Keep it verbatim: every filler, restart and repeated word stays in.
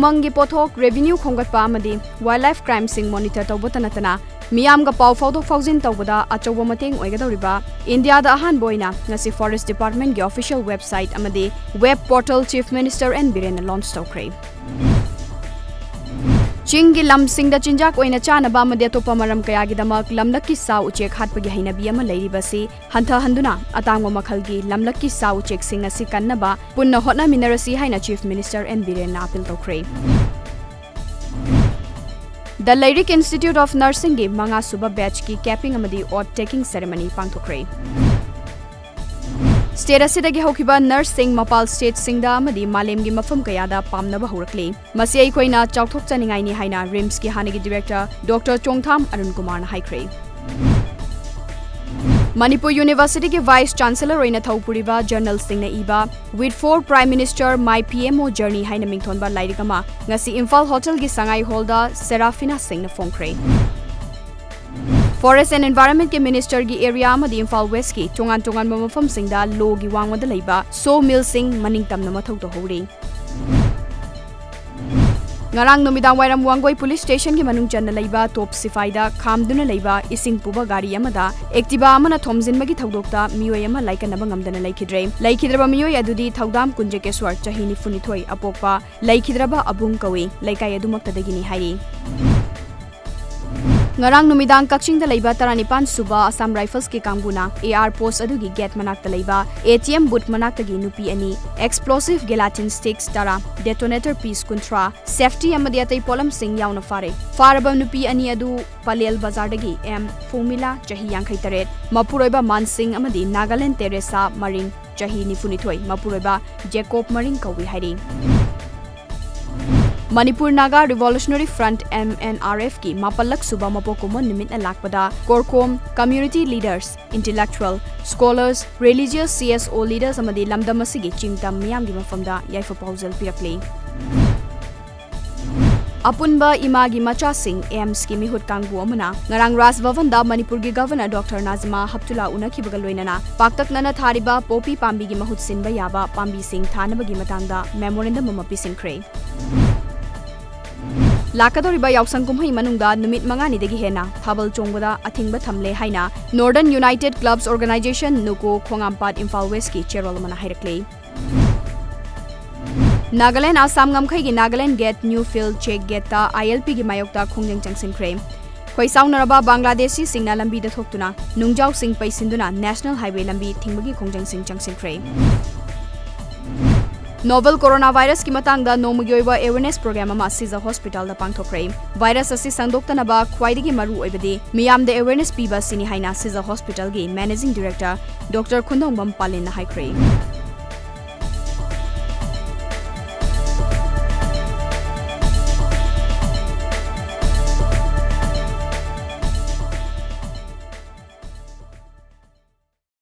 ꯎꯃꯪꯒꯤ ꯄꯣꯠꯊꯣꯛ, revenue ꯈꯣꯝꯒꯠꯄ ꯑꯃꯗꯤ wildlife crimeꯁꯤꯡ monitor ꯇꯧꯕꯇ ꯅꯠꯇꯅ ꯃꯤꯌꯥꯝꯒ ꯄꯥꯎ ꯐꯥꯎꯗꯣꯛ ꯐꯥꯎꯖꯤꯟ ꯇꯧꯕꯗ ꯑꯆꯧꯕ ꯃꯇꯦꯡ ꯑꯣꯏꯒꯗꯧꯔꯤꯕ ꯏꯟꯗꯤꯌꯥꯗ ꯑꯍꯥꯟꯕ ꯑꯣꯏꯅ ꯉꯁꯤ Forest Departmentꯀꯤ official website ꯑꯃꯗꯤ web portal Chief Minister N. ꯕꯤꯔꯦꯟꯅ launch ꯇꯧꯈ꯭ꯔꯦ꯫ ꯆꯤꯡꯒꯤ ꯂꯝꯁꯤꯡꯗ ꯆꯤꯟꯖꯥꯛ ꯑꯣꯏꯅ ꯆꯥꯅꯕ ꯑꯃꯗꯤ ꯑꯇꯣꯞꯄ ꯃꯔꯝ ꯀꯌꯥꯒꯤꯗꯃꯛ ꯂꯝꯂꯛꯀꯤ ꯁꯥ ꯎꯆꯦꯛ ꯍꯥꯠꯄꯒꯤ ꯍꯩꯅꯕꯤ ꯑꯃ ꯂꯩꯔꯤꯕꯁꯤ ꯍꯟꯊꯍꯟꯗꯨꯅ ꯑꯇꯥꯡꯕ ꯃꯈꯜꯒꯤ ꯂꯝꯂꯛꯀꯤ ꯁꯥ ꯎꯆꯦꯛꯁꯤꯡ ꯑꯁꯤ ꯀꯟꯅꯕ ꯄꯨꯟꯅ ꯍꯣꯠꯅꯃꯤꯟꯅꯔꯁꯤ ꯍꯥꯏꯅ Chief Minister N. ꯕꯤꯔꯦꯟꯅ appeal ꯇꯧꯈ꯭ꯔꯦ꯫ The Leirik Institute of Nursingꯒꯤ ꯃꯉꯥꯁꯨꯕ batchꯀꯤ capping ꯑꯃꯗꯤ oath taking ceremony ꯄꯥꯡꯊꯣꯛꯈ꯭ꯔꯦ꯫ State ꯑꯁꯤꯗꯒꯤ ꯍꯧꯈꯤꯕ nurseꯁꯤꯡ ꯃꯄꯥꯜ stateꯁꯤꯡꯗ ꯑꯃꯗꯤ ꯃꯥꯂꯦꯝꯒꯤ ꯃꯐꯝ ꯀꯌꯥꯗ ꯄꯥꯝꯅꯕ ꯍꯧꯔꯛꯂꯤ꯫ ꯃꯁꯤ ꯑꯩꯈꯣꯏꯅ ꯆꯥꯎꯊꯣꯛꯆꯅꯤꯡꯉꯥꯏꯅꯤ ꯍꯥꯏꯅ RIMSꯀꯤ ꯍꯥꯟꯅꯒꯤ director Doctor ꯆꯣꯡꯊꯥꯝ ꯑꯔꯨꯟ ꯀꯨꯃꯥꯔꯅ ꯍꯥꯏꯈ꯭ꯔꯦ꯫ ꯃꯅꯤꯄꯨꯔ Universityꯒꯤ Vice Chancellor ꯑꯣꯏꯅ ꯊꯧ ꯄꯨꯔꯤꯕ journalꯁꯤꯡꯅ ꯏꯕ With Four Prime Minister, My P M O Journey ꯍꯥꯏꯅ ꯃꯤꯡꯊꯣꯟꯕ ꯂꯥꯏꯔꯤꯛ ꯑꯃ ꯉꯁꯤ ꯏꯝꯐꯥꯜ Hotelꯒꯤ ꯁꯉꯥꯏ Hallꯗ Serafina Singhꯅ ꯐꯣꯡꯈ꯭ꯔꯦ꯫ Forest and Environmentꯀꯤ Ministerꯒꯤ area ꯑꯃꯗꯤ ꯏꯝꯐꯥꯜ Westꯀꯤ ꯇꯣꯉꯥꯟ ꯇꯣꯉꯥꯟꯕ ꯃꯐꯝꯁꯤꯡꯗ lawꯒꯤ ꯋꯥꯡꯃꯗ ꯂꯩꯕ sawmillꯁꯤꯡ ꯃꯅꯤꯡ ꯇꯝꯅ ꯃꯊꯧ ꯇꯧꯍꯧꯔꯤ꯫ ꯉꯔꯥꯡ ꯅꯨꯃꯤꯗꯥꯡ ꯋꯥꯏꯔꯝ ꯋꯥꯡꯒꯣꯏ Police Stationꯒꯤ ꯃꯅꯨꯡ ꯆꯟꯅ ꯂꯩꯕ ꯇꯣꯞ ꯁꯤꯐꯥꯏꯗ ꯈꯥꯝꯗꯨꯅ ꯂꯩꯕ ꯏꯁꯤꯡ ꯄꯨꯕ ꯒꯥꯔꯤ ꯑꯃꯗ Activa ꯑꯃꯅ ꯊꯣꯝꯖꯤꯟꯕꯒꯤ ꯊꯧꯗꯣꯛꯇ ꯃꯤꯑꯣꯏ ꯑꯃ ꯂꯥꯏꯀꯠꯅꯕ ꯉꯝꯗꯅ ꯂꯩꯈꯤꯗ꯭ꯔꯦ꯫ ꯂꯩꯈꯤꯗ꯭ꯔꯕ ꯃꯤꯑꯣꯏ ꯑꯗꯨꯗꯤ ꯊꯧꯗꯥꯝ ꯀꯨꯟꯖꯀꯦꯁ꯭ꯋꯔ, ꯆꯍꯤ ꯅꯤꯐꯨꯅꯤꯊꯣꯏ, ꯑꯄꯣꯛꯄ ꯂꯩꯈꯤꯗ꯭ꯔꯕ ꯑꯕꯨꯡ ꯀꯧꯏ, ꯂꯩꯀꯥꯏ ꯑꯗꯨꯃꯛꯇꯗꯒꯤꯅꯤ ꯍꯥꯏꯔꯤ꯫ ꯉꯔꯥꯡ ꯅꯨꯃꯤꯗꯥꯡ ꯀꯛꯆꯤꯡꯗ ꯂꯩꯕ ꯇꯔꯥꯅꯤꯄꯥꯟ ꯁꯨꯕ Assam Riflesꯀꯤ ꯀꯥꯡꯕꯨꯅ AR post ꯑꯗꯨꯒꯤ gate ꯃꯅꯥꯛꯇ ꯂꯩꯕ ATM booth ꯃꯅꯥꯛꯇꯒꯤ ꯅꯨꯄꯤ ꯑꯅꯤ explosive gelatin sticks ꯇꯔꯥ, detonator piece ꯀꯨꯟꯊ꯭ꯔꯥ, safety ꯑꯃꯗꯤ ꯑꯇꯩ ꯄꯣꯠꯂꯝꯁꯤꯡ ꯌꯥꯎꯅ ꯐꯥꯔꯦ꯫ ꯐꯥꯔꯕ ꯅꯨꯄꯤ ꯑꯅꯤ ꯑꯗꯨ ꯄꯂꯦꯜ ꯕꯖꯥꯔꯗꯒꯤ M ꯐꯨꯡꯃꯤꯂꯥ, ꯆꯍꯤ ꯌꯥꯡꯈꯩ ꯇꯔꯦꯠ, ꯃꯄꯨꯔꯣꯏꯕ ꯃꯥꯟꯁꯤꯡ ꯑꯃꯗꯤ ꯅꯥꯒꯥꯂꯦꯟ ꯇꯦꯔꯦꯁꯥ ꯃꯔꯤꯡ, ꯆꯍꯤ ꯅꯤꯐꯨꯅꯤꯊꯣꯏ, ꯃꯄꯨꯔꯣꯏꯕ ꯖꯦꯀꯣꯕ ꯃꯔꯤꯡ ꯀꯧꯏ ꯍꯥꯏꯔꯤ꯫ ꯃꯅꯤꯄꯨꯔ ꯅꯥꯒꯥ Revolutionary Front, MNRFꯀꯤ ꯃꯥꯄꯜꯂꯛ ꯁꯨꯕ ꯃꯄꯣꯛ ꯀꯨꯝꯑꯣꯟ ꯅꯨꯃꯤꯠꯅ ꯂꯥꯛꯄꯗ ꯀꯣꯔꯀꯣꯝ community leaders, intellectual, scholars, religious CSO leaders ꯑꯃꯗꯤ ꯂꯝꯗꯝ ꯑꯁꯤꯒꯤ ꯆꯤꯡꯇꯝ ꯃꯤꯌꯥꯝꯒꯤ ꯃꯐꯝꯗ ꯌꯥꯏꯐ ꯄꯥꯎꯖꯦꯜ ꯄꯤꯔꯛꯂꯤ꯫ ꯑꯄꯨꯟꯕ ꯏꯃꯥꯒꯤ ꯃꯆꯥꯁꯤꯡ AIMSꯀꯤ ꯃꯤꯍꯨꯠ ꯀꯥꯡꯕꯨ ꯑꯃꯅ ꯉꯔꯥꯡ ꯔꯥꯖ ꯚꯕꯟꯗ ꯃꯅꯤꯄꯨꯔꯒꯤ Governor Doctor ꯅꯥꯖꯤꯃꯥ ꯍꯞꯇꯨꯂꯥ ꯎꯅꯈꯤꯕꯒ ꯂꯣꯏꯅꯅ ꯄꯥꯛꯇꯛꯅꯅ ꯊꯥꯔꯤꯕ ꯄꯣꯄꯤ ꯄꯥꯝꯕꯤꯒꯤ ꯃꯍꯨꯠ ꯁꯤꯟꯕ ꯌꯥꯕ ꯄꯥꯝꯕꯤꯁꯤꯡ ꯊꯥꯅꯕꯒꯤ ꯃꯇꯥꯡꯗ memorandum ꯑꯃ ꯄꯤꯁꯤꯟꯈ꯭ꯔꯦ꯫ ꯂꯥꯛꯀꯗꯧꯔꯤꯕ ꯌꯥꯎꯁꯪ ꯀꯨꯝꯍꯩ ꯃꯅꯨꯡꯗ ꯅꯨꯃꯤꯠ ꯃꯉꯥꯅꯤꯗꯒꯤ ꯍꯦꯟꯅ ꯊꯥꯕꯜ ꯆꯣꯡꯕꯗ ꯑꯊꯤꯡꯕ ꯊꯝꯂꯦ ꯍꯥꯏꯅ Northern United Clubs Organisation, NUCO, ꯈꯣꯡꯉꯥꯝꯄꯥꯠ, Imphal ꯋꯦꯁꯀꯤ ꯆꯦꯔꯣꯜ ꯑꯃꯅ ꯍꯥꯏꯔꯛꯂꯤ꯫ ꯅꯥꯒꯥꯂꯦꯟ ꯑꯁꯥꯝ ꯉꯝꯈꯩꯒꯤ ꯅꯥꯒꯥꯂꯦꯟ ꯒꯦꯠ ꯅ꯭ꯌꯨ ꯐꯤꯜꯗ ꯆꯦꯛ ꯒꯦꯠꯇ ILPꯒꯤ ꯃꯥꯌꯣꯛꯇ ꯈꯣꯡꯖꯪ ꯆꯪꯁꯤꯟꯈ꯭ꯔꯦ꯫ ꯈꯣꯏꯁꯥꯎꯅꯔꯕ ꯕꯪꯒ꯭ꯂꯥꯗꯦꯁꯤꯁꯤꯡꯅ ꯂꯝꯕꯤꯗ ꯊꯣꯛꯇꯨꯅ ꯅꯨꯡꯖꯥꯎꯁꯤꯡ ꯄꯩꯁꯤꯟꯗꯨꯅ National Highway ꯂꯝꯕꯤ ꯊꯤꯡꯕꯒꯤ ꯈꯣꯡꯖꯪꯁꯤꯡ ꯆꯪꯁꯤꯟꯈ꯭ꯔꯦ꯫ Novel coronavirusꯀꯤ ꯃꯇꯥꯡꯗ ꯅꯣꯡꯃꯒꯤ ꯑꯣꯏꯕ awareness program ꯑꯃ ꯁꯤꯖ ꯍꯣꯁꯄꯤꯇꯥꯜꯗ ꯄꯥꯡꯊꯣꯛꯈ꯭ꯔꯦ꯫ ꯚꯥꯏꯔꯁ ꯑꯁꯤ ꯁꯟꯗꯣꯛꯇꯅꯕ ꯈ꯭ꯋꯥꯏꯗꯒꯤ ꯃꯔꯨ ꯑꯣꯏꯕꯗꯤ ꯃꯤꯌꯥꯝꯗ awareness ꯄꯤꯕ ꯑꯁꯤꯅꯤ ꯍꯥꯏꯅ ꯁꯤꯖ ꯍꯣꯁꯄꯤꯇꯥꯜꯒꯤ Managing Director Doctor ꯈꯨꯟꯗꯣꯡꯕꯝ ꯄꯥꯂꯤꯟꯅ ꯍꯥꯏꯈ꯭ꯔꯦ꯫